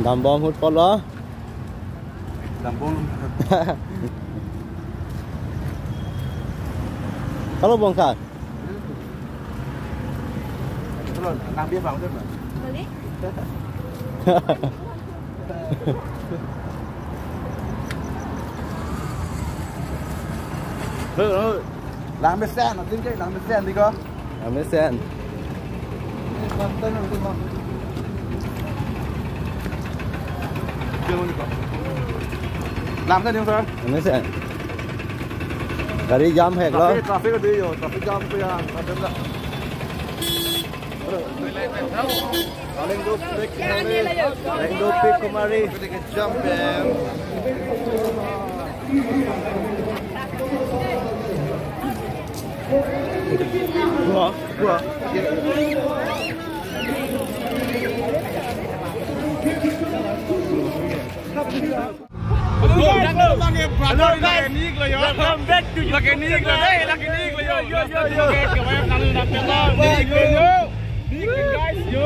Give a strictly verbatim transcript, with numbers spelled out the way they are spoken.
Dambom ahut polo. Dambom. Kalau bongkar. Kalau nang dia bang dia, Bang. Boleh? Hei, hei. Lang mesen, nanti ke lang mesen di ko. Lang mesen. Lang mesen, sir. Lang mesen. Gari jam hek lo. Traffic, traffic adi yo, traffic jam ko ya, traffic la. Paling dopik, paling dopik kemari. Jump, man. Wah, wah. Hello, guys. Welcome back to you. Lake nik lo, hey, lake nik lo, yo, yo, yo, yo. Nik lo, yo. Nik, guys, yo.